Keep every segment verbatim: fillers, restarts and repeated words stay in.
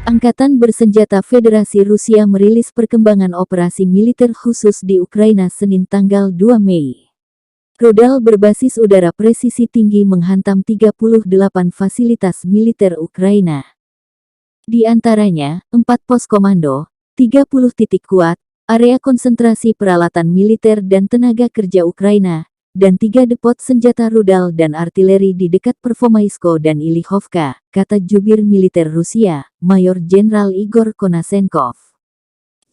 Angkatan Bersenjata Federasi Rusia merilis perkembangan operasi militer khusus di Ukraina Senin tanggal dua Mei. Rudal berbasis udara presisi tinggi menghantam tiga puluh delapan fasilitas militer Ukraina. Di antaranya, empat pos komando, tiga puluh titik kuat, area konsentrasi peralatan militer dan tenaga kerja Ukraina, dan tiga depot senjata rudal dan artileri di dekat Performaisko dan Ilihovka, kata jubir militer Rusia, Mayor Jenderal Igor Konashenkov.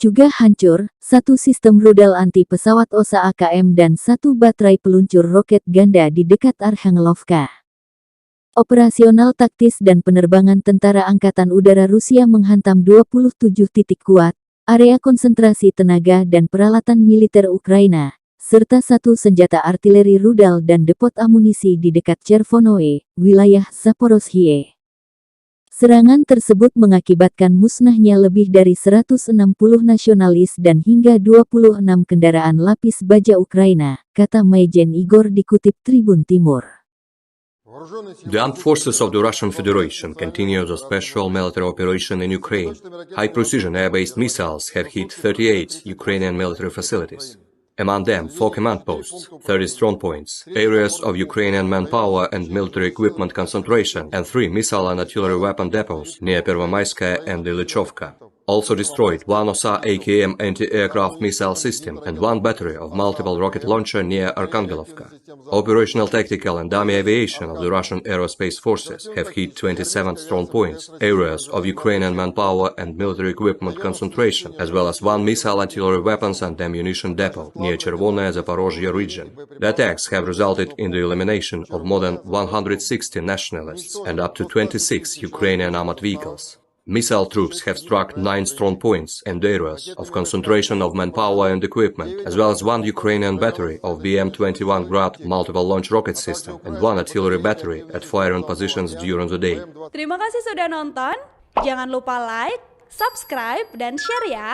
Juga hancur, satu sistem rudal anti pesawat Osa A K M dan satu baterai peluncur roket ganda di dekat Arkhangelovka. Operasional taktis dan penerbangan tentara angkatan udara Rusia menghantam dua puluh tujuh titik kuat, area konsentrasi tenaga dan peralatan militer Ukraina, serta satu senjata artileri rudal dan depot amunisi di dekat Chervonoe, wilayah Zaporozhye. Serangan tersebut mengakibatkan musnahnya lebih dari seratus enam puluh nasionalis dan hingga dua puluh enam kendaraan lapis baja Ukraina, kata Maijen Igor dikutip Tribun Timur. The armed forces of the Russian Federation continue the special military operation in Ukraine. High-precision air-based missiles have hit thirty-eight Ukrainian military facilities. Among them, four command posts, thirty strong points, areas of Ukrainian manpower and military equipment concentration, and three missile and artillery weapon depots near Pervomaiskaya and Lyachovka. Also destroyed one Osa A K M anti-aircraft missile system and one battery of multiple rocket launcher near Arkangelovka. Operational, tactical, and dummy aviation of the Russian aerospace forces have hit twenty-seven strong points, areas of Ukrainian manpower and military equipment concentration, as well as one missile, artillery weapons, and ammunition depot near Chervonoe, Zaporozhye region. The attacks have resulted in the elimination of more than one hundred sixty nationalists and up to twenty-six Ukrainian armored vehicles. Missile troops have struck nine strong points and areas of concentration of manpower and equipment, as well as one Ukrainian battery of B M twenty-one Grad multiple launch rocket system and one artillery battery at firing positions during the day. Terima kasih sudah nonton. Jangan lupa like, subscribe, dan share ya.